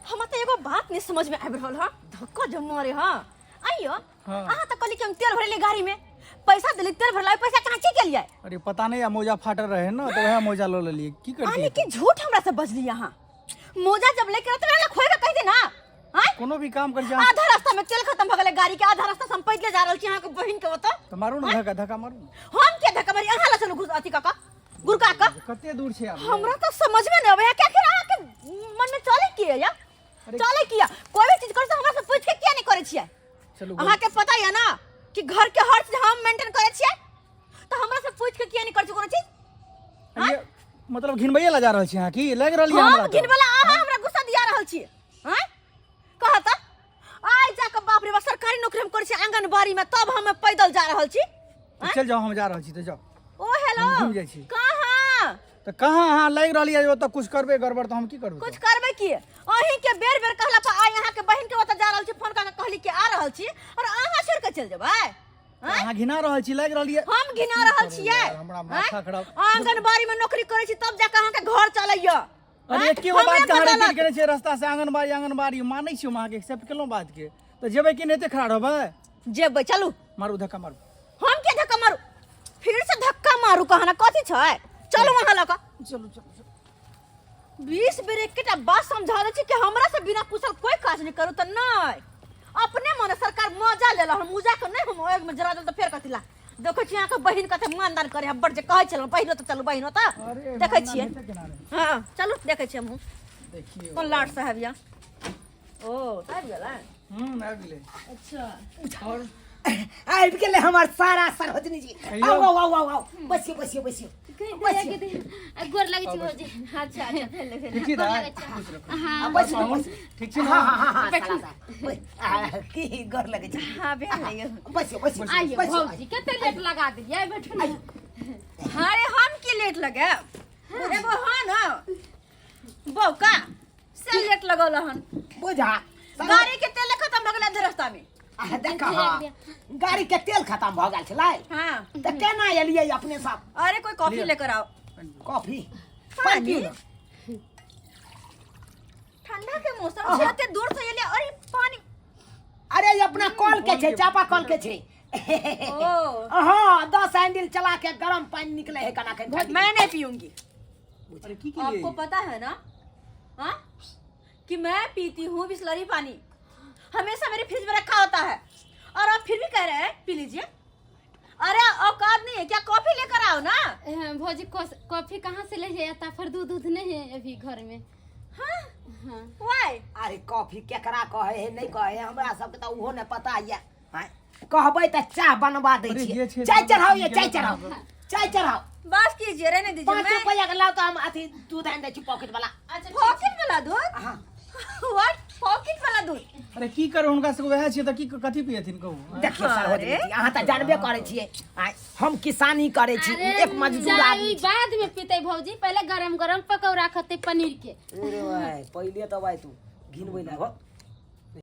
हमरा तऽ एगो बात नहीं समझ में आबि रहल हँ धक्का जब मारे हँ आइयो। हाँ। अहाँ तऽ कहली कि हम तेल भरेली गाड़ी में, पैसा देली, तेल भरला, पैसा कहाँ छी गेलियै? अरे पता नहीं, मोजा फाटल रहे ना तो वह मोजा लो लेलिए, की करती? आने की झूठ हमरा से बजली अहाँ। मोजा जब लेके रहते ना खोए के कह दे ना। आँय? कोनो भी काम कर जा। आधा रास्ता में तेल खत्म भ गेलै गाड़ी के, आधा रास्ता से हम पैदले जा रहल छी अहाँ के बहिन के ओतऽ। तऽ मारू ना धक्का, धक्का मारू ना। हम के धक्का मारी? अहाँ लऽ चलू घुस अथी कऽ गुरका कऽ। कते दूर छै आब? हमरा तऽ समझ में नहीं आबै कि आखिर अहाँ के मन में चले की है या चले किया? कोई भी चीज करे से हमरा से पूछ के किया नहीं करे छियै? चलू। अहाँ के पता है ना कि घर के हर चीज हम मेंटेन करे छियै, तऽ हमरा से पूछ के किया नहीं करे छियै कोनो चीज? ये मतलब घिनबैये ला जा रहल छी अहाँ की लागि रहल यऽ हम हमरा तऽ? घिनबला? अहाँ हमरा गुस्सा दिया रहल छी? हैं, कह तऽ। आइ जाके बाप रे बाप, सरकारी नौकरी हम करै छी आंगनबाड़ी में, तब हम पैदल जा रहल छी। तऽ चलि जाउ, हम जा रहल छी, तऽ जाउ। ओ हेलो। हम घुमि जाइ छी। कहाँ? तऽ कहाँ अहाँ लागि रहल यऽ ओतऽ कुछ करबै गड़बड़ तऽ हम की करबै? कुछ करबै की? अहीं के बेर बेर कहला पर आइ अहाँ के बहिन के ओतऽ जा रहल छी, फोन कऽ के कहली कि आ रहल छी, और अहाँ छोड़ के चलि जेबै? तऽ अहाँ घिना रहल छी, लागि रहल यऽ। हम घिना रहल छियै? यार, हमरा माथा खराब। आंगनबाड़ी में नौकरी करै छी तब जाके अहाँके घर चलैया। अरे एके गो बात कहाँ रिपीट करै छियै रास्ता से, आंगनबाड़ी आंगनबाड़ी। मानै छी हम अहाँके, एक्सेप्ट केलहुँ बात के, तऽ जेबै कि नहि? एते खड़ा रहबै? जेबै, चलू। मारू धक्का, मारू। हम के धक्का मारू? फिर से धक्का मारू कहना कथी छै? चलू वहाँ लऽ कऽ। चलू चलू चलू। 20 बेर एकेटा बात समझा दै छी कि हमरा से बिना पूछल कोई काज नहीं करू, तऽ नहि अपने मने सरकार मजा लेला। हम मुजा के नहीं, हम आगि में जरा देल तऽ फेर कथी ला? देखै छी अहाँके बहिन कते मानदान करे हम बड़ जे कहै छलहुँ बहिनो तऽ चलू, बहिनो तऽ अरे देखै मानदान छियै। हेतै केना रे? हँ चलू, देखै छियै हमहूँ। देखियौ कोन लाट साहेब या ओ आबि गेलै। आबि गेलै। अच्छा। आओर आबि गेलै हमर सारा सरोजनी जी। कहियौ। आउ आउ आउ आउ आउ, बसियो बसियो बसियो। गोर लगै छी भौजी। अच्छा अच्छा, भेलै भेलै। ठीक छी दाइ? खुश रहू। हाँ। बसियो बसियो। ठीक छी ना? हाँ हाँ हाँ, सारा सारा। की गोर लगै छी। हाँ भेलै यौ। बसियो बसियो। आइयो। बसियो। भौजी, कते लेट लगा देलियै? बैठू ने। अरे हम की लेट लगे? एगो हाँ ना बौका से लेट लगौल हन। बुझा। गाड़ी के तेल खत्म भऽ गेलै आधे रास्ता में। आ देख, हाँ, गाड़ी के तेल खत्म भऽ गेल छलै। हाँ। तऽ केना एलियै अपने सब? अरे कोई कॉफी लेकर आओ। कॉफी, पानि पियू ने। ठंडा के मौसम छै, एते दूर से एलियै, अरे पानी। अरे ई अपना कल के छै, चापा कल के छै। ओ हाँ, 10 हैंडल चला के गरम पानी निकले है कना के। मैं नहीं पीऊंगी। अरे की के आपको पता है ना हाँ कि मैं पीती हूँ बिस्लरी पानी, हमेशा मेरे फ्रिज में रखा होता है, और आप फिर भी कह रहे हैं पी लीजिए। अरे औकात नहीं है क्या? कॉफी लेकर आओ ना। भौजी, कॉफी कहाँ से ले आता? फिर दूध उध नहीं है अभी घर में। हाँ? हाँ। Why? अरे कॉफी केकरा कहे है, नहीं कहे है, हमरा सबके तऽ ओहो नहीं पता ये। आँय, कहबै तऽ चाह बनवा दै अरे छियै। जे छै चाय से चढ़ाउ ये, की चाय केलक चढ़ाउ, चाय चढ़ाउ। बस कीजिए, रहने दीजिए। 5 मैं रुपया के लाओ तऽ हम अथी दूध आनि दै छी, पॉकेट वाला। अच्छा। पॉकेट वाला दूध? हाँ। What, pocket वाला दूध? अरे की करू, हुनका सबके वएह छियै तऽ की कथी पियथिन कहू? देखियौ सरोजनी जी, अहाँ तऽ जानबे करै छियै, आँय, हम किसानी करै छी, अरे एक मजदूर चाय आदमी छी। बाद में पीते भौजी, पहले गरम गरम पकौड़ा खते पनीर के। अरे भाई, पहिले तऽ भाई तू घिनबै लगो।